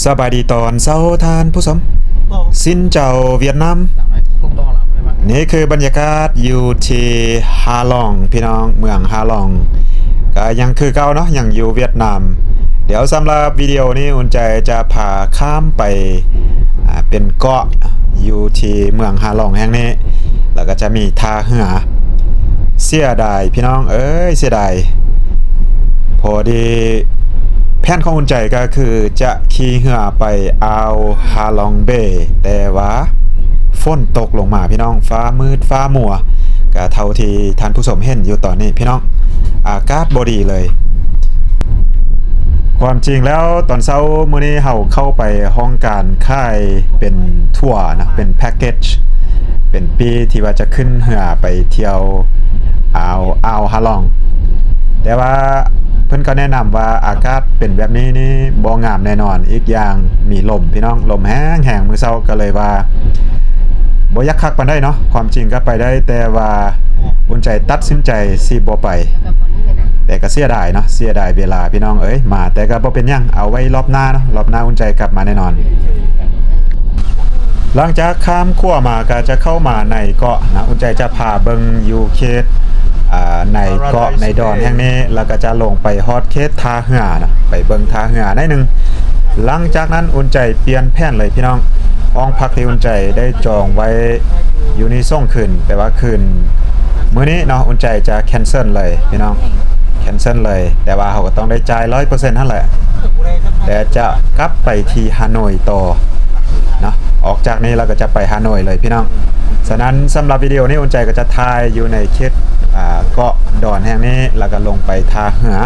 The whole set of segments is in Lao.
ສະບາຍດີຕອນເຊົ້າທ່ານຜູ້ຊົມ. ຊິນເຈົ້າຫວຽດນາມ. ນີ້ຄືບັນຍາກາດຢູ່ທີ່ຮາລອງ ພີ່ນ້ອງ, ເມືອງຮາລອງ ກໍຍັງຄືເກົ່າເນາະ, ຍັງຢູ່ຫວຽດນາມ. ດຽວສຳລັບວິດີໂອນີ້ ອຸ່ນໃຈຈະພາຂ້າມໄປ ອ່າ ເປັນເກາະຢູ່ທີ່ເມືອງຮາລອງແຫ່ງນີ້ ແລ້ວກໍຈະມີທ່າເຮືອ. ເສຍດາຍພີ່ນ້ອງເອີຍ ເສຍດາຍ. ພໍດີແຜນຂອງອຸ່ນໃຈກໍຄືຈະຂີ່ເຮືອໄປອ່າວຮາລອງເບ, ແຕ່ວ່າຝົນຕົກລົງມາພີ່ນ້ອງ, ຟ້າມືດຟ້າມົວ ກະເທົ່າທີ່ທ່ານຜູ້ຊົມເຫັນຢູ່ຕອນນີ້ພີ່ນ້ອງ, ອາກາດບໍ່ດີເລີຍ. ຄວາມຈິງແລ້ວຕອນເຊົ້າມື້ນີ້ເຮົາເຂົ້າໄປຫ້ອງການຂາຍເປັນທົວນະ, ເປັນແພັກເກັດ, ເປັນປີ້ທີ່ວ່າຈະຂຶ້ນເຮືອໄປທ່ຽວອ່າວ ອ່າວຮາລອງ. ແຕ່ວ່າເພິ່ນກໍແນະນຳວ່າອາກາດເປັນແບບນີ້ນີ້ບໍ່ງາມແນ່ນອນ, ອີກຢ່າງມີລົມພີ່ນ້ອງ, ລົມແຮງໆ ມື້ເຊົ້າ ກໍເລີຍວ່າບໍ່ຢາກຄັກປານໃດເນາະ. ຄວາມຈິງກໍໄປໄດ້, ແຕ່ວ່າອຸ່ນໃຈຕັດສິນໃຈຊິບໍ່ໄປ, ແຕ່ກໍເສຍດາຍເນາະ, ເສຍດາຍເວລາພີ່ນ້ອງເອີຍ. ມາແຕ່ກໍບໍ່ເປັນຫຍັງ, ເອົາໄວ້ລອບໜ້າເນາະ, ລອບໜ້າອຸ່ນໃຈກັບມາແນ່ນອນ. ຫຼັງຈາກຂ້າມຂົວມາກໍຈະເຂົ້າມາໃນເກາະນະ, ອຸ່ນໃຈຈະພາເບິ່ງຢູ່ເຂດ ອ່າ ໃນເກາະໃນດອນແຫ່ງນີ້, ແລ້ວກໍຈະລົງໄປຮອດເຂດທ່າເຮືອນະ, ໄປເບິ່ງທ່າເຮືອໜ້ອຍໜຶ່ງ. ຫຼັງຈາກນັ້ນອຸ່ນໃຈປ່ຽນແຜນເລີຍພີ່ນ້ອງ. ຫ້ອງພັກທີ່ອຸ່ນໃຈໄດ້ຈອງໄວ້ຢູ່ນີ້ສອງຄືນ, ແຕ່ວ່າຄືນມື້ນີ້ເນາະ ອຸ່ນໃຈຈະແຄນເຊິນເລີຍພີ່ນ້ອງ, ແຄນເຊິນເລີຍ. ແຕ່ວ່າເຮົາກໍຕ້ອງໄດ້ຈ່າຍຮ້ອຍເປີເຊັນຫັ້ນແຫຼະ, ແຕ່ຈະກັບໄປທີ່ຮາໂນຍຕໍ່ເນາະ. ອອກຈາກນີ້ແລ້ວກໍຈະໄປຮາໂນຍເລີຍພີ່ນ້ອງ. ສະນັ້ນສຳລັບວິດີໂອນີ້ ອຸ່ນໃຈກໍຈະຖ່າຍຢູ່ໃນເຂດ ອ່າ ເກາະດອນແຫ່ງນີ້ ແລ້ວກໍລົງໄປທ່າເຮືອ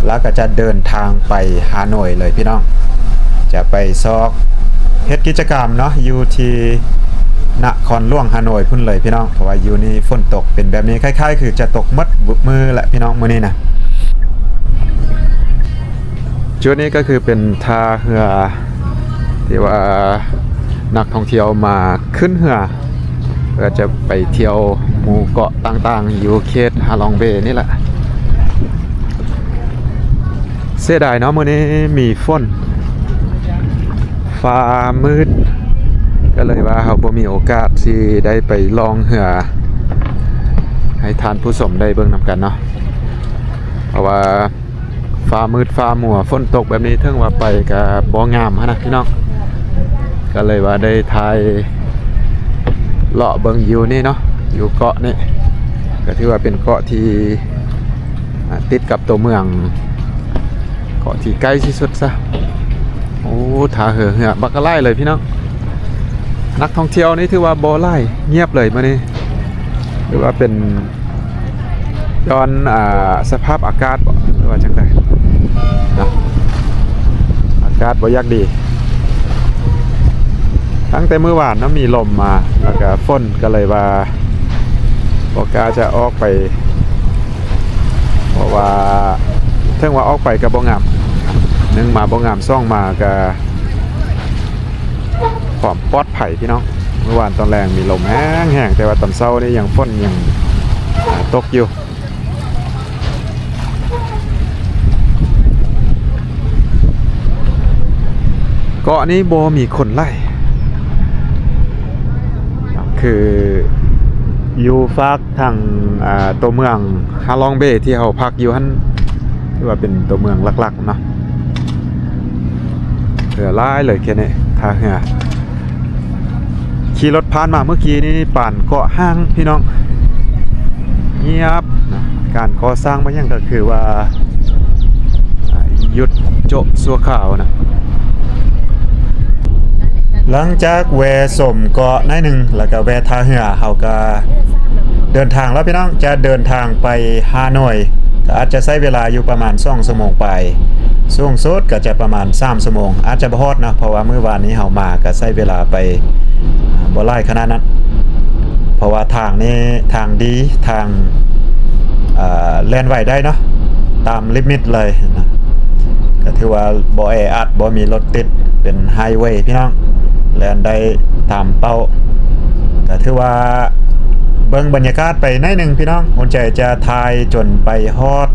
ແລ້ວກໍຈະເດີນທາງໄປຮາໂນຍເລີຍພີ່ນ້ອງ. ຈະໄປຊອກເຮັດກິດຈະກຳເນາະ ຢູ່ທີ່ນະຄອນຫຼວງຮາໂນຍພຸ້ນເລີຍພີ່ນ້ອງ, ເພາະວ່າຢູ່ນີ້ຝົນຕົກເປັນແບບນີ້ ຄ້າຍໆຄືຈະຕົກໝົດມື້ແຫຼະພີ່ນ້ອງມື້ນີ້ນະ. ຈຸດນີ້ກໍຄືເປັນທ່າເຮືອ ທີ່ວ່ານັກທ່ອງທ່ຽວມາຂຶ້ນເຮືອ ເພື່ອຈະໄປທ່ຽວໝູ່ເກາະຕ່າງໆ ຢູ່ເຂດຮາລອງເບນີ້ແຫຼະ. ເສຍດາຍເນາະ ມື້ນີ້ມີຝົນ ຟ້າມືດ ກໍເລີຍວ່າເຮົາບໍ່ມີໂອກາດທີ່ໄດ້ໄປລ່ອງເຮືອ ໃຫ້ທ່ານຜູ້ຊົມໄດ້ເບິ່ງນຳກັນເນາະ, ເພາະວ່າ ຟ້າມືດຟ້າມົວ ຝົນຕົກແບບນີ້ ເຖິງວ່າໄປກະບໍ່ງາມຫັ້ນນະພີ່ນ້ອງ. ກະເລີຍວ່າໄດ້ຖ່າຍເລາະເບິ່ງຢູ່ນີ້ເນາະ, ຢູ່ເກາະນີ້ ກະຖືວ່າເປັນເກາະທີ່ ອ່າ ຕິດກັບຕົວເມືອງ, ເກາະທີ່ໃກ້ທີ່ສຸດຊະ. ໂອ້ ທ່າເຮືອ ເຮືອບັກຫຼາຍເລີຍພີ່ນ້ອງ. ນັກທ່ອງທ່ຽວນີ້ຖືວ່າບໍ່ຫຼາຍ, ງຽບເລີຍມື້ນີ້. ຖືວ່າເປັນ ຍ້ອນ ອ່າ ສະພາບອາກາດບໍ ຫຼືວ່າຈັ່ງໃດເນາະ, ອາກາດບໍ່ຢາກດີ. ຕັ້ງແຕ່ມື້ວານເນາະ ມີລົມມາ ແລ້ວກະຝົນ ກໍເລີຍວ່າບໍ່ກ້າຈະອອກໄປ, ເພາະວ່າເຖິງວ່າອອກໄປກໍບໍ່ງາມ, ໜຶ່ງມາບໍ່ງາມ, ສອງມາກໍ ຄວາມປອດໄພພີ່ນ້ອງ. ມື້ວານຕອນແລງມີລົມແຮງໆ ແຕ່ວ່າຕອນເຊົ້ານີ້ຍັງຝົນຍັງ ອ່າ ຕົກຢູ່. ເກາະນີ້ບໍ່ມີຄົນຫຼາຍ ຄືຢູ່ຟາກ ທາງ ອ່າ ຕົວເມືອງຮາລອງເບທີ່ເຮົາພັກຢູ່ຫັ້ນ ຖືວ່າເປັນຕົວເມືອງຫຼັກໆເນາະ, ເຮືອຫຼາຍເລີຍແຄ່ນີ້ ທ່າເຮືອ. ຂີ່ລົດຜ່ານມາເມື່ອກີ້ນີ້ປານເກາະຮ້າງພີ່ນ້ອງ, ງຽບນະ. ການກໍ່ສ້າງມາຫຍັງກໍຄືວ່າ ອ່າ ຢຸດໂຈະຊົ່ວຄາວນະ. ຫຼັງຈາກແວ່ຊົມເກາະໜ້ອຍໜຶ່ງ ແລ້ວກໍແວ່ທ່າເຮືອ, ເຮົາກໍເດີນທາງແລ້ວພີ່ນ້ອງ, ຈະເດີນທາງໄປຮາໂນຍ, ກໍອາດຈະໃຊ້ເວລາຢູ່ປະມານສອງຊົ່ວໂມງປາຍ, ສູງສຸດກໍຈະປະມານສາມຊົ່ວໂມງ, ອາດຈະບໍ່ຮອດເນາະ, ເພາະວ່າມື້ວານນີ້ເຮົາມາກໍໃຊ້ເວລາໄປ ອ່າ ບໍ່ຫຼາຍຂະໜາດນັ້ນ, ເພາະວ່າທາງນີ້ທາງດີ, ທາງ ເອີ ແລ່ນໄຫວໄດ້ເນາະ ຕາມລິມິດເລີຍນະ, ກໍຖືວ່າບໍ່ແອອັດ ບໍ່ມີລົດຕິດ, ເປັນໄຮເວພີ່ນ້ອງ, ແລ່ນໄດ້ຕາມເປົ້າ. ກໍຖືວ່າເບິ່ງບັນຍາກາດໄປໜ້ອຍໜຶ່ງພີ່ນ້ອງ, ອຸ່ນໃຈຈະຖ່າຍຈົນໄປຮອດ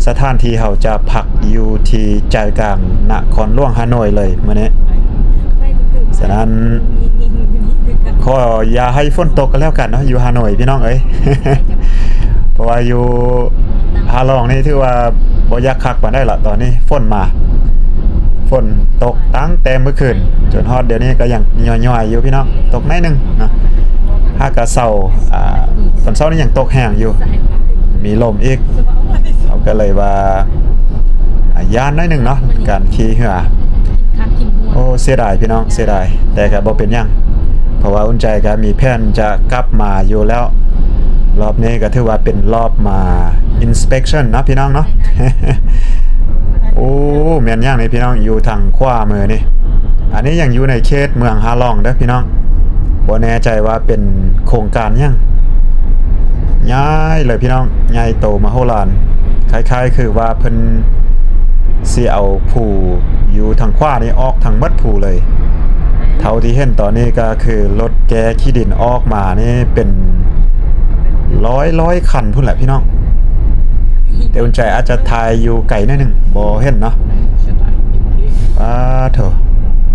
ສະຖານທີ່ເຮົາຈະພັກຢູ່ທີ່ໃຈກາງນະຄອນຫຼວງຮາໂນຍເລີຍມື້ນີ້. ສະນັ້ນ ຂໍຢ່າໃຫ້ຝົນຕົກກໍແລ້ວກັນເນາະ ຢູ່ຮາໂນຍພີ່ນ້ອງເອີຍ ເພາະວ່າຢູ່ຮາລອງນີ້ຖືວ່າບໍ່ຢາກຄັກປານໃດລະ ຕອນນີ້ຝົນມາ ຝົນຕົກຕັ້ງແຕ່ມື້ຄືນ ຈົນຮອດດຽວນີ້ກໍຍັງຍ້ອຍໆຢູ່ພີ່ນ້ອງ ຕົກໜ້ອຍໜຶ່ງເນາະ. ຫາກະເຊົ້າ ອາ ຕອນເຊົ້ານີ້ຍັງຕົກແຮງຢູ່ ມີລົມອີກ ເຮົາກໍເລີຍວ່າ ອາ ຢ້ານໜ້ອຍໜຶ່ງເນາະ ການຂີ່ເຮືອ. ໂອ້ ເສຍດາຍພີ່ນ້ອງ ເສຍດາຍ ແຕ່ກໍບໍ່ເປັນຫຍັງ ເພາະວ່າອຸ່ນໃຈກໍມີແຜນຈະກັບມາຢູ່ແລ້ວ ລອບນີ້ກໍຖືວ່າເປັນລອບມາ inspection ເນາະພີ່ນ້ອງເນາະ. ໂອ້ ແມ່ນຫຍັງນີ້ພີ່ນ້ອງ ຢູ່ທາງຂວາມືນີ້ ອັນນີ້ຍັງຢູ່ໃນເຂດເມືອງຮາລອງເດີພີ່ນ້ອງ ບໍ່ແນ່ໃຈວ່າເປັນໂຄງການຫຍັງ ໃຫຍ່ເລີຍພີ່ນ້ອງ ໃຫຍ່ໂຕມະໂຫລານ ຄ້າຍໆຄືວ່າເພິ່ນຊິເອົາພູຢູ່ທາງຂວານີ້ອອກທັງໝົດພູເລີຍ. ເທົ່າທີ່ເຫັນຕອນນີ້ກໍຄືລົດແກ່ຂີ້ດິນອອກມານີ້ເປັນຮ້ອຍໆຄັນພຸ້ນແຫຼະພີ່ນ້ອງ ແຕ່ອຸ່ນໃຈອາດຈະຖ່າຍຢູ່ໄກໜ້ອຍໜຶ່ງ ບໍ່ເຫັນເນາະ. ປາໂທ້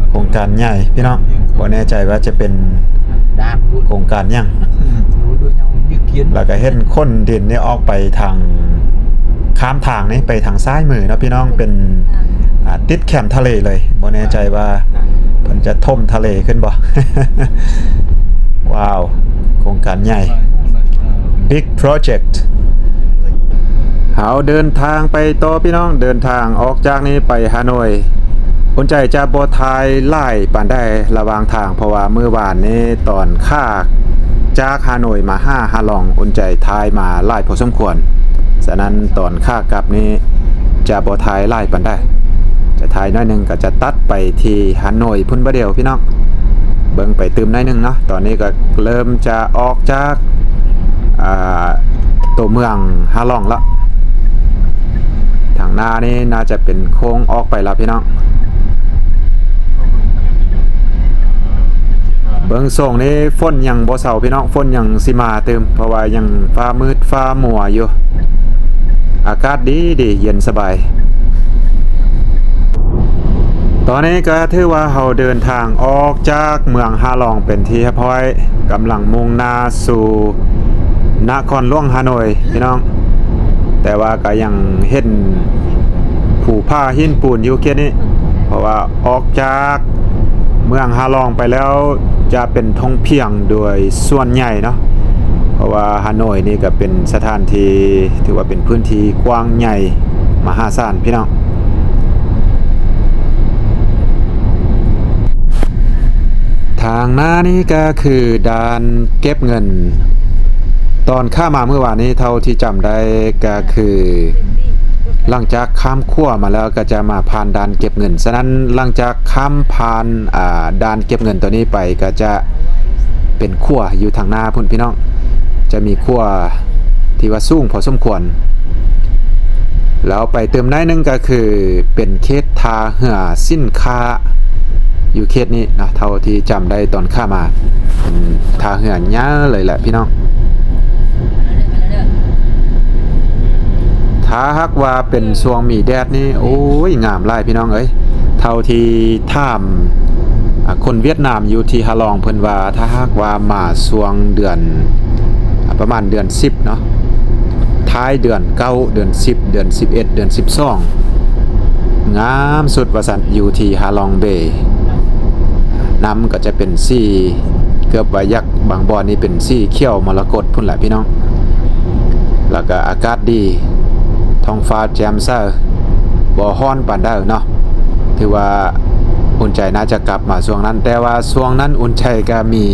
ໂຄງການໃຫຍ່ພີ່ນ້ອງ ບໍ່ແນ່ໃຈວ່າຈະເປັນໂຄງການຫຍັງ ແລ້ວກໍເຫັນຂົນດິນນີ້ອອກໄປທາງ ຂ້າມທາງນີ້ໄປທາງຊ້າຍມືເນາະພີ່ນ້ອງ ເປັນ ອາ ຕິດແຄມທະເລເລີຍ ບໍ່ແນ່ໃຈວ່າເພິ່ນຈະຖົມທະເລຂຶ້ນບໍ່. ວ້າວ ໂຄງການໃຫຍ່ big project. ເຮົາເດີນທາງໄປຕໍ່ພີ່ນ້ອງ ເດີນທາງອອກຈາກນີ້ໄປຮາໂນຍ ອຸ່ນໃຈຈະບໍ່ຖ່າຍຫຼາຍປານໃດລະຫວ່າງທາງ ເພາະວ່າມື້ວານນີ້ຕອນຂາຈາກຮາໂນຍມາຫາຮາລອງ ອຸ່ນໃຈຖ່າຍມາຫຼາຍພໍສົມຄວນ ສະນັ້ນຕອນຂາກັບນີ້ຈະບໍ່ຖ່າຍຫຼາຍປານໃດ ຈະຖ່າຍໜ້ອຍໜຶ່ງ ກໍຈະຕັດໄປທີ່ຮາໂນຍພຸ້ນບາດດຽວພີ່ນ້ອງ ເບິ່ງໄປຕື່ມໜ້ອຍໜຶ່ງເນາະ. ຕອນນີ້ກໍເລີ່ມຈະອອກຈາກ ອ່າ ຕົວເມືອງຮາລອງລະ ທາງໜ້ານີ້ໜ້າຈະເປັນໂຄ້ງອອກໄປລະພີ່ນ້ອງ. ເບິ່ງຊົງນີ້ຝົນຍັງບໍ່ເຊົາພີ່ນ້ອງ ຝົນຍັງຊິມາຕື່ມ ເພາະວ່າຍັງຟ້າມືດຟ້າມົວຢູ່ ອາກາດດີໆ ເຢັນສະບາຍ. ຕອນນີ້ກໍຖືວ່າເຮົາເດີນທາງອອກຈາກເມືອງຮາລອງເປັນທີ່ຮຽບຮ້ອຍ ກຳລັງມຸ່ງໜ້າສູ່ນະຄອນຫຼວງຮາໂນຍພີ່ນ້ອງ ແຕ່ວ່າກໍຍັງເຫັນພູຜາຫີນປູນຢູ່ເຂດນີ້ ເພາະວ່າອອກຈາກເມືອງຮາລອງໄປແລ້ວຈະເປັນທົ່ງພຽງໂດຍສ່ວນໃຫຍ່ເນາະ ເພາະວ່າຮາໂນຍນີ້ກໍເປັນສະຖານທີ່ຖືວ່າເປັນພື້ນທີ່ກວ້າງໃຫຍ່ມະຫາສານພີ່ນ້ອງ. ທາງໜ້ານີ້ກໍຄືດ່ານເກັບເງິນ ຕອນຂ້າມມາມື້ວານນີ້ເທົ່າທີ່ຈຳໄດ້ກໍຄື ຫຼັງຈາກຂ້າມຂົວມາແລ້ວກໍຈະມາຜ່ານດ່ານເກັບເງິນ ສະນັ້ນຫຼັງຈາກຂ້າມຜ່ານ ອ່າ ດ່ານເກັບເງິນຕົວນີ້ໄປກໍຈະເປັນຂົວຢູ່ທາງໜ້າພຸ້ນພີ່ນ້ອງ ຈະມີຂົວທີ່ວ່າສູງພໍສົມຄວນ ແລ້ວໄປຕື່ມໜ້ອຍໜຶ່ງກໍຄືເປັນເຂດທ່າເຮືອສິນຄ້າ ຢູ່ເຂດນີ້ເນາະ ເທົ່າທີ່ຈຳໄດ້ຕອນຂ້າມມາ ເປັນທ່າເຮືອໃຫຍ່ເລີຍແຫຼະພີ່ນ້ອງ. ຖ້າຫາກວ່າເປັນຊ່ວງມີແດດນີ້ ໂອ້ຍ ງາມຫຼາຍພີ່ນ້ອງເອີຍ ເທົ່າທີ່ຖາມ ອາ ຄົນຫວຽດນາມຢູ່ທີ່ຮາລອງ ເພິ່ນວ່າຖ້າຫາກວ່າມາຊ່ວງເດືອນ ອາ ປະມານເດືອນສິບເນາະ ທ້າຍເດືອນເກົ້າ ເດືອນສິບ ເດືອນສິບເອັດ ເດືອນສິບສອງ ງາມສຸດວ່າຊັ້ນ ຢູ່ທີ່ຮາລອງເບ ນ້ຳກໍຈະເປັນສີ ເກືອບວ່າຢາກ ບາງບ່ອນນີ້ເປັນສີຂຽວມໍລະກົດພຸ້ນແຫຼະພີ່ນ້ອງ ແລ້ວກໍອາກາດດີ ທ້ອງຟ້າແຈ່ມໃສ ບໍ່ຮ້ອນປານໃດເນາະ ຖືວ່າອຸ່ນໃຈໜ້າຈະກັບມາຊ່ວງນັ້ນ ແຕ່ວ່າຊ່ວງນັ້ນອຸ່ນໃຈກໍມີ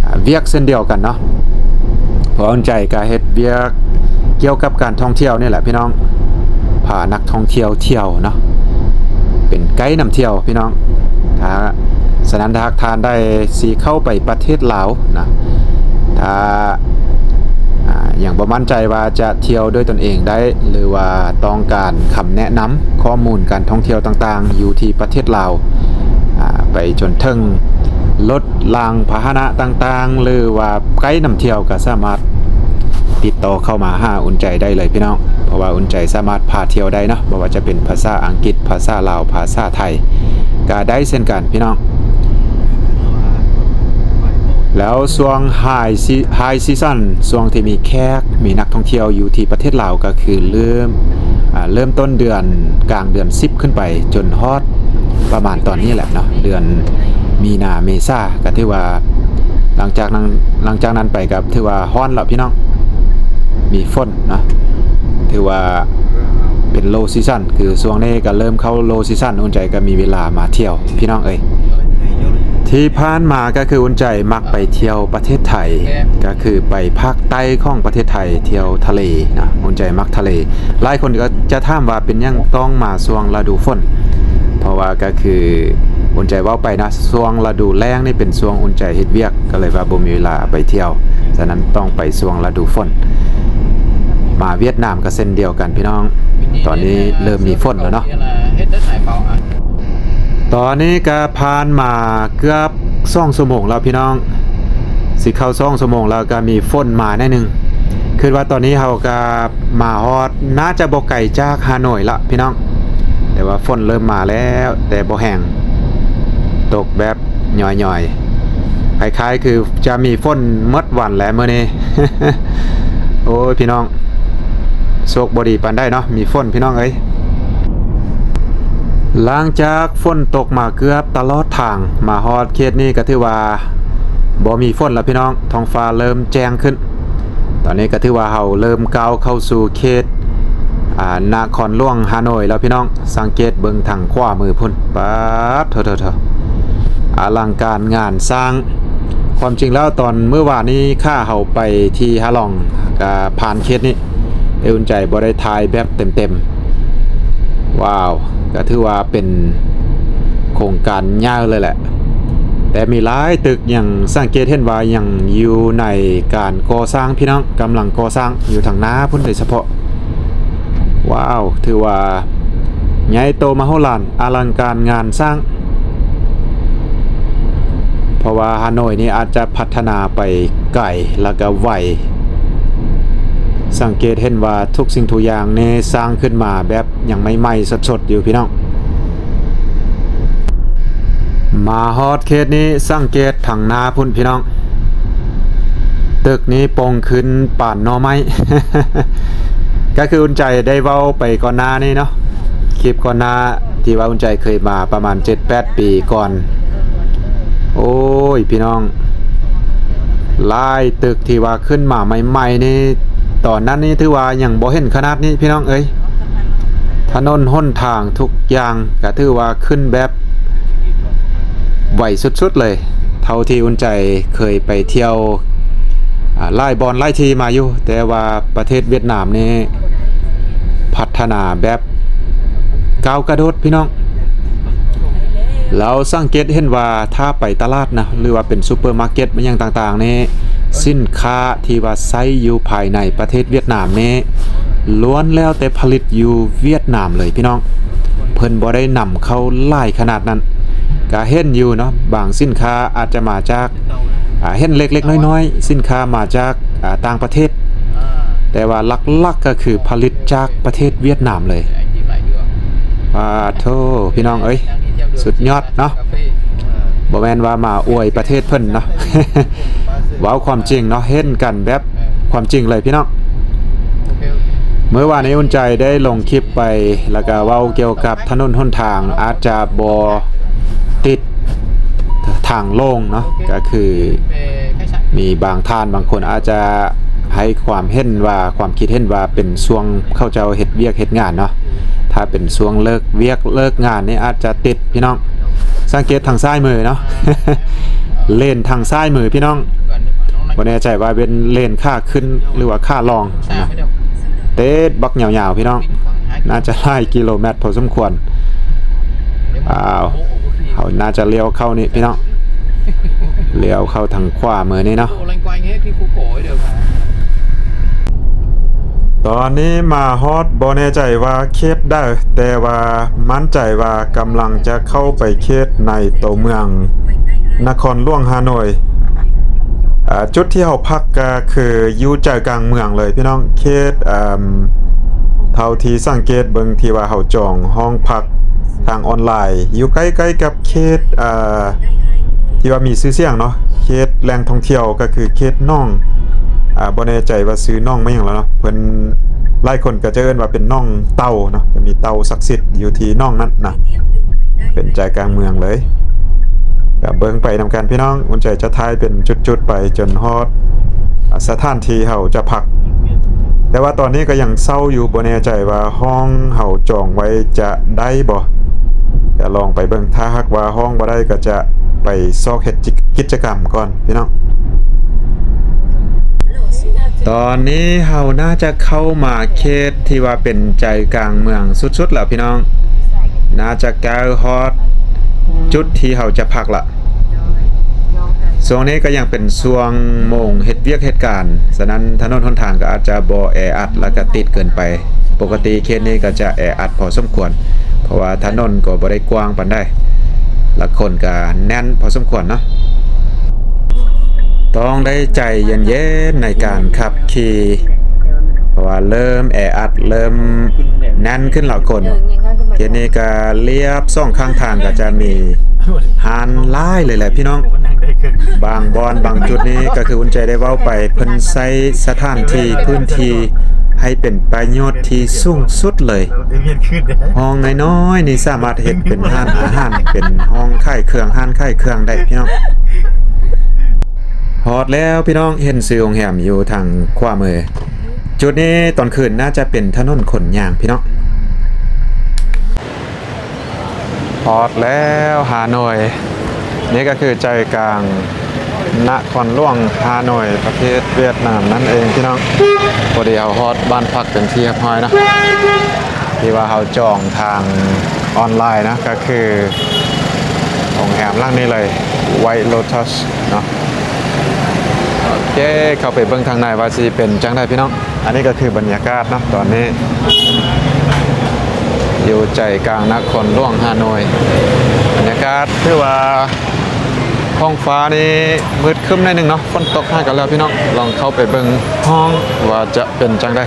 ອາ ວຽກເຊັ່ນດຽວກັນເນາະ ເພາະອຸ່ນໃຈກໍເຮັດວຽກກ່ຽວກັບການທ່ອງທ່ຽວນີ້ແຫຼະພີ່ນ້ອງ ພານັກທ່ອງທ່ຽວທ່ຽວເນາະ ເປັນໄກນຳທ່ຽວພີ່ນ້ອງ. ຖ້າ ສະນັ້ນ ຖ້າຫາກທ່ານໃດຊິເຂົ້າໄປປະເທດລາວນະ ຖ້າ ອາ ຍັງບໍ່ໝັ້ນໃຈວ່າຈະທ່ຽວດ້ວຍຕົນເອງໄດ້ ຫຼືວ່າຕ້ອງການຄຳແນະນຳ ຂໍ້ມູນການທ່ອງທ່ຽວຕ່າງໆ ຢູ່ທີ່ປະເທດລາວ ອາ ໄປຈົນເຖິງລົດລາງພາຫະນະຕ່າງໆ ຫຼືວ່າໄກນຳທ່ຽວ ກໍສາມາດຕິດຕໍ່ເຂົ້າມາຫາອຸ່ນໃຈໄດ້ເລີຍພີ່ນ້ອງ. ພາະວ່າອຸ່ນໃຈສາມາດພາທ່ຽວໄດ້ເນາະ ບໍ່ວ່າຈະເປັນພາສາອັງກິດ, ພາສາລາວ, ພາສາໄທ ກະໄດ້ເຊັ່ນກັນພີ່ນ້ອງ. ແລ້ວຊ່ວງ High Se- High Season ຊ່ວງທີ່ມີແຂກ ມີນັກທ່ອງທ່ຽວຢູ່ທີ່ປະເທດລາວ ກໍຄືເລີ່ມ ອ່າ ເລີ່ມຕົ້ນເດືອນ ກາງເດືອນສິບຂຶ້ນໄປ ຈົນຮອດປະມານຕອນນີ້ແຫຼະເນາະ ເດືອນມີນາ ເມສາ ກໍຖືວ່າ ຫຼັງຈາກນັ້ນ ຫຼັງຈາກນັ້ນໄປກໍຖືວ່າຮ້ອນແລ້ວພີ່ນ້ອງ ມີຝົນເນາະ ຖືວ່າເປັນ Low Season ຄືຊ່ວງນີ້ກໍເລີ່ມເຂົ້າ Low Season ອຸ່ນໃຈກໍມີເວລາມາທ່ຽວພີ່ນ້ອງເອີຍ. ທີ່ຜ່ານມາກໍຄືອຸ່ນໃຈມັກໄປທ່ຽວປະເທດໄທ ກໍຄືໄປພາກໃຕ້ຂອງປະເທດໄທ ທ່ຽວທະເລນະ ອຸ່ນໃຈມັກທະເລ. ຫຼາຍຄົນກໍຈະຖາມວ່າເປັນຫຍັງຕ້ອງມາຊ່ວງລະດູຝົນ ເພາະວ່າກໍຄືອຸ່ນໃຈເວົ້າໄປນະ ຊ່ວງລະດູແລ້ງນີ້ເປັນຊ່ວງອຸ່ນໃຈເຮັດວຽກ ກໍເລີຍວ່າບໍ່ມີເວລາໄປທ່ຽວ ສະນັ້ນຕ້ອງໄປຊ່ວງລະດູຝົນ. ມາຫວຽດນາມກໍເຊັ່ນດຽວກັນພີ່ນ້ອງ ຕອນນີ້ເລີ່ມມີຝົນແລ້ວເນາະ. ຕອນນີ້ກໍຜ່ານມາເກືອບສອງຊົ່ວໂມງແລ້ວພີ່ນ້ອງ ຊິເຂົ້າສອງຊົ່ວໂມງແລ້ວ ກໍມີຝົນມາໜ້ອຍໜຶ່ງ. ຄິດວ່າຕອນນີ້ເຮົາກໍມາຮອດ ໜ້າຈະບໍ່ໄກຈາກຮ່າໂນ້ຍລະພີ່ນ້ອງ ແຕ່ວ່າຝົນເລີ່ມມາແລ້ວ ແຕ່ບໍ່ແຮງ ຕົກແບບ ຍ້ອຍໆ ຄ້າຍໆຄືຈະມີຝົນໝົດວັນແຫຼະມື້ນີ້. ໂອ້ຍ ພີ່ນ້ອງ ໂຊກບໍ່ດີປານໃດເນາະ ມີຝົນພີ່ນ້ອງເອີຍ. ຫຼັງຈາກຝົນຕົກມາເກືອບຕະຫຼອດທາງ ມາຮອດເຂດນີ້ກໍຖືວ່າບໍ່ມີຝົນລະພີ່ນ້ອງ ທ້ອງຟ້າເລີ່ມແຈ້ງຂຶ້ນ. ຕອນນີ້ກໍຖືວ່າເຮົາເລີ່ມກ້າວເຂົ້າສູ່ເຂດ ອ່າ ນະຄອນຫຼວງຮ່າໂນ້ຍແລ້ວພີ່ນ້ອງ. ສັງເກດເບິ່ງທາງຂວາມືພຸ້ນ ປາດໂທ້ໆ ອະລັງການງານສ້າງ. ຄວາມຈິງແລ້ວຕອນມື້ວານນີ້ຂ້າເຮົາໄປທີ່ຮ່າລອງ ກະຜ່ານເຂດນີ້ ແຕ່ອຸ່ນໃຈບໍ່ໄດ້ຖ່າຍແບບເຕັມໆ. ວ້າວ ກະຖືວ່າເປັນໂຄງການໃຫຍ່ເລີຍແຫຼະ ແຕ່ມີຫຼາຍຕຶກ ຍັງສັງເກດເຫັນວ່າຍັງຢູ່ໃນການກໍ່ສ້າງພີ່ນ້ອງ ກຳລັງກໍ່ສ້າງຢູ່ທາງໜ້າພຸ້ນໂດຍສະເພາະ. ວ້າວ ຖືວ່າໃຫຍ່ໂຕມະໂຫລານ ອະລັງການງານສ້າງ ເພາະວ່າຮ່າໂນ້ຍນີ້ອາດຈະພັດທະນາໄປໄກ ແລ້ວກະໄວ. ສັງເກດເຫັນວ່າທຸກສິ່ງທຸກຢ່າງນີ້ສ້າງຂຶ້ນມາແບບຍັງໃໝ່ໆສົດໆຢູ່ພີ່ນ້ອງ. ມາຮອດເຂດນີ້ ສັງເກດທາງໜ້າພຸ້ນພີ່ນ້ອງ ຕຶກນີ້ປົ່ງຂຶ້ນປານໜໍ່ໄມ້ ກໍຄືອຸ່ນໃຈໄດ້ເວົ້າໄປກ່ອນໜ້ານີ້ເນາະ ຄລິບກ່ອນໜ້າທີ່ວ່າອຸ່ນໃຈເຄີຍມາປະມານເຈັດແປດປີກ່ອນ. ໂອ້ຍ ພີ່ນ້ອງ ຫຼາຍຕຶກທີ່ວ່າຂຶ້ນມາໃໝ່ໆນີ້ ຕອນນັ້ນນີ້ຖືວ່າຍັງບໍ່ເຫັນຂະໜາດນີ້ພີ່ນ້ອງເອີຍ. ຖະໜົນຫົນທາງທຸກຢ່າງກໍຖືວ່າຂຶ້ນແບບໄວສຸດໆເລີຍ ເທົ່າທີ່ອຸ່ນໃຈເຄີຍໄປທ່ຽວ ອ່າ ຫຼາຍບ່ອນຫຼາຍທີ່ມາຢູ່ ແຕ່ວ່າປະເທດຫວຽດນາມນີ້ພັດທະນາແບບກ້າວກະໂດດພີ່ນ້ອງ. ແລ້ວສັງເກດເຫັນວ່າຖ້າໄປຕະຫຼາດນະ ຫຼືວ່າເປັນຊຸບເປີມາເກັດ ແມ່ນຫຍັງຕ່າງໆນີ້ ສິນຄ້າທີ່ວ່າໃຊ້ຢູ່ພາຍໃນປະເທດຫວຽດນາມນີ້ ລ້ວນແລ້ວແຕ່ຜະລິດຢູ່ຫວຽດນາມເລີຍພີ່ນ້ອງ ເພິ່ນບໍ່ໄດ້ນຳເຂົ້າຫຼາຍຂະໜາດນັ້ນ. ກະເຫັນຢູ່ເນາະ ບາງສິນຄ້າອາດຈະມາຈາກ ອ່າ ເຫັນເລັກໆນ້ອຍໆ ສິນຄ້າມາຈາກ ອ່າ ຕ່າງປະເທດ ແຕ່ວ່າຫຼັກໆກໍຄືຜະລິດຈາກປະເທດຫວຽດນາມເລີຍ. ປາດໂທ້ ພີ່ນ້ອງເອີຍ ສຸດຍອດເນາະ. ບໍ່ແມ່ນວ່າມາອວຍປະເທດເພິ່ນເນາະ ເວົ້າຄວາມຈິງເນາະ ເຫັນກັນແບບຄວາມຈິງເລີຍພີ່ນ້ອງ. ມື້ວານນີ້ອຸ່ນໃຈໄດ້ລົງຄລິບໄປ ແລ້ວກະເວົ້າກ່ຽວກັບຖະໜົນຫົນທາງ ອາດຈະບໍ່ຕິດທາງໂລ່ງເນາະ ກະຄືມີບາງທ່ານບາງຄົນອາດຈະໃຫ້ຄວາມເຫັນວ່າ ຄວາມຄິດເຫັນວ່າເປັນຊ່ວງເຂົາເຈົ້າເຮັດວຽກເຮັດງານເນາະ. ຖ້າເປັນຊ່ວງເລີກວຽກເລີກງານນີ້ອາດຈະຕິດພີ່ນ້ອງ. ສັງເກດທາງຊ້າຍມືເນາະ ເລນທາງຊ້າຍມືພີ່ນ້ອງ ບໍ່ແນ່ໃຈວ່າເປັນເລນຂາຂຶ້ນ ຫຼືວ່າຂາລ່ອງນະ ຕິດບັກຍາວໆພີ່ນ້ອງ ໜ້າຈະຫຼາຍກິໂລແມັດພໍສົມຄວນ. ອ້າວ ເຮົາໜ້າຈະລ້ຽວເຂົ້ານີ້ພີ່ນ້ອງ ລ້ຽວເຂົ້າທາງຂວາມືນີ້ເນາະ. ຕອນນີ້ມາຮອດ ບໍ່ແນ່ໃຈວ່າເຂດໃດ ແຕ່ວ່າໝັ້ນໃຈວ່າກຳລັງຈະເຂົ້າໄປເຂດໃນໂຕເມືອງນະຄອນຫຼວງຮ່າໂນ້ຍ. ອ່າ ຈຸດທີ່ເຮົາພັກກໍຄືຢູ່ໃຈກາງເມືອງເລີຍພີ່ນ້ອງ ເຂດ ອ່າ ເທົ່າທີ່ສັງເກດເບິ່ງທີ່ວ່າເຮົາຈອງຫ້ອງພັກທາງອອນລາຍ ຢູ່ໃກ້ໆກັບເຂດ ເອີ ທີ່ວ່າມີຊື່ສຽງເນາະ ເຂດແຫຼ່ງທ່ອງທ່ຽວ ກໍຄືເຂດໜອງ ອາ ບໍ່ແນ່ໃຈວ່າຊື່ໜອງແມ່ນຫຍັງແລ້ວເນາະ ເພິ່ນ ຫຼາຍຄົນກໍຈະເອີ້ນວ່າເປັນໜອງເຕົ່າເນາະ ຈະມີເຕົ່າສັກສິດຢູ່ທີ່ໜອງນັ້ນນະ ເປັນໃຈກາງເມືອງເລີຍ. ກໍເບິ່ງໄປນຳກັນພີ່ນ້ອງ ອຸ່ນໃຈຈະຖ່າຍເປັນຈຸດໆໄປຈົນຮອດ ອາ ສະຖານທີ່ເຮົາຈະພັກ ແຕ່ວ່າຕອນນີ້ກໍຍັງເຊົ່າຢູ່ ບໍ່ແນ່ໃຈວ່າຫ້ອງເຮົາຈອງໄວ້ຈະໄດ້ບໍ່ ກໍລອງໄປເບິ່ງ ຖ້າຫາກວ່າຫ້ອງບໍ່ໄດ້ກໍຈະໄປຊອກເຮັດກິດ ກິດຈະກຳກ່ອນພີ່ນ້ອງ. ຕອນນີ້ເຮົາໜ້າຈະເຂົ້າມາເຂດທີ່ວ່າເປັນໃຈກາງເມືອງສຸດໆແລ້ວພີ່ນ້ອງ ໜ້າຈະໃກ້ຮອດຈຸດທີ່ເຮົາຈະພັກລະ. ຊ່ວງນີ້ກໍຍັງເປັນຊ່ວງໂມງເຮັດວຽກເຮັດການ ສະນັ້ນຖະໜົນຫົນທາງກໍອາດຈະບໍ່ແອອັດ ແລ້ວກໍຕິດເກີນໄປ. ປົກກະຕິເຂດນີ້ກໍຈະແອອັດພໍສົມຄວນ ເພາະວ່າຖະໜົນກໍບໍ່ໄດ້ກວ້າງປານໃດ ແລະຄົນກໍແໜ້ນພໍສົມຄວນເນາະ. ຕ້ອງໄດ້ໃຈເຢັນໆໃນການຂັບຂີ່ ເພາະວ່າເລີ່ມແອອັດ ເລີ່ມແໜ້ນຂຶ້ນແລ້ວຄົນ. ເຂດນີ້ກໍລຽບສອງຂ້າງທາງກໍຈະມີຮ້ານຫຼາຍເລີຍແຫຼະພີ່ນ້ອງ. ບາງບ່ອນບາງຈຸດນີ້ກໍຄືອຸ່ນໃຈໄດ້ເວົ້າໄປ ເພິ່ນໃຊ້ສະຖານທີ່ພື້ນທີ່ໃຫ້ເປັນປະໂຫຍດທີ່ສູງສຸດເລີຍ. ຫ້ອງນ້ອຍໆນີ້ສາມາດເຮັດເປັນຮ້ານອາຫານ ເປັນຫ້ອງຂາຍເຄື່ອງ ຮ້ານຂາຍເຄື່ອງໄດ້ພີ່ນ້ອງ. ຮອດແລ້ວພີ່ນ້ອງ ເຫັນຊື່ໂຮງແຮມຢູ່ທາງຂວາມື. ຈຸດນີ້ຕອນຄືນໜ້າຈະເປັນຖະໜົນຄົນຍ່າງພີ່ນ້ອງ. ຮອດແລ້ວຮ່າໂນ້ຍ ນີ້ກໍຄືໃຈກາງນະຄອນຫຼວງຮ່າໂນ້ຍ ປະເທດຫວຽດນາມນັ້ນເອງພີ່ນ້ອງ. ພໍດີເຮົາຮອດບ້ານພັກເປັນທີ່ຮຽບຮ້ອຍເນາະ ທີ່ວ່າເຮົາຈອງທາງອອນລາຍນະ ກໍຄືໂຮງແຮມຫຼັງນີ້ເລີຍ White Lotus ເນາະ. ໂອເຄ ເຂົ້າໄປເບິ່ງທາງໃນວ່າຊິເປັນຈັ່ງໃດພີ່ນ້ອງ. ອັນນີ້ກໍຄືບັນຍາກາດເນາະ ຕອນນີ້ຢູ່ໃຈກາງນະຄອນຫຼວງຮ່າໂນ້ຍ. ບັນຍາກາດຖືວ່າທ້ອງຟ້ານີ້ມືດຄຶ້ມໜ້ອຍໜຶ່ງເນາະ ຝົນຕົກຫາກັນແລ້ວພີ່ນ້ອງ. ລອງເຂົ້າໄປເບິ່ງຫ້ອງວ່າຈະເປັນຈັ່ງໃດ.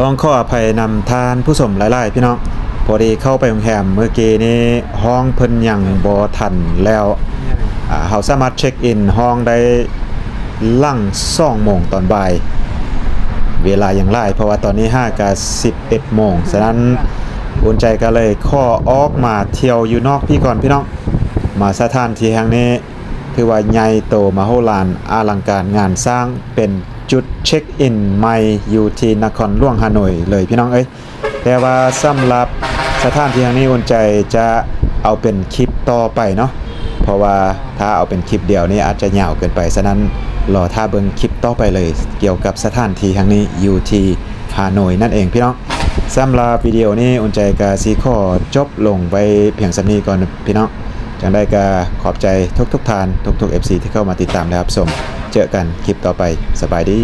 ຕ້ອງຂໍອະໄພນຳທ່ານຜູ້ຊົມຫຼາຍໆ ພີ່ນ້ອງ. ພໍດີເຂົ້າໄປໂຮງແຮມມື້ກີ້ນີ້ ຫ້ອງເພິ່ນຍັງບໍ່ທັນແລ້ວ. ອາ ເຮົາສາມາດເຊັກອິນຫ້ອງໄດ້ຫຼັງສອງໂມງຕອນບ່າຍ. ເວລາຍັງຫຼາຍ ເພາະວ່າຕອນນີ້ຫາກະສິບເອັດໂມງ. ສະນັ້ນ ອຸ່ນໃຈກໍເລີຍຂໍອອກມາທ່ຽວຢູ່ນອກພີ້ກ່ອນ ພີ່ນ້ອງ. ມາສະຖານທີ່ແຫ່ງນີ້ ຖືວ່າໃຫຍ່ໂຕມະໂຫລານ ອະລັງການງານສ້າງ ເປັນຈຸດເຊັກອິນໃໝ່ຢູ່ທີ່ນະຄອນຫຼວງຮ່າໂນ້ຍເລີຍ ພີ່ນ້ອງເອີຍ. ແຕ່ວ່າສຳລັບສະຖານທີ່ແຫ່ງນີ້ ອຸ່ນໃຈຈະເອົາເປັນຄລິບຕໍ່ໄປເນາະ ເພາະວ່າຖ້າເອົາເປັນຄລິບດຽວນີ້ອາດຈະຍາວເກີນໄປ. ສະນັ້ນ ລໍຖ້າເບິ່ງຄລິບຕໍ່ໄປເລີຍ ກ່ຽວກັບສະຖານທີ່ແຫ່ງນີ້ ຢູ່ທີ່ຮ່າໂນ້ຍນັ້ນເອງ ພີ່ນ້ອງ. ສຳລັບວິດີໂອນີ້ ອຸ່ນໃຈກໍຊິຂໍຈົບລົງໄວ້ພຽງສ່ຳນີ້ກ່ອນ ພີ່ນ້ອງ. ຈັ່ງໃດກໍຂອບໃຈທຸກໆທ່ານ ທຸກໆ ເອັຟຊີ ທີ່ເຂົ້າມາຕິດຕາມ ແລະ ຮັບຊົມ. ເຈີກັນຄລິບຕໍ່ໄປ. ສະບາຍດີ.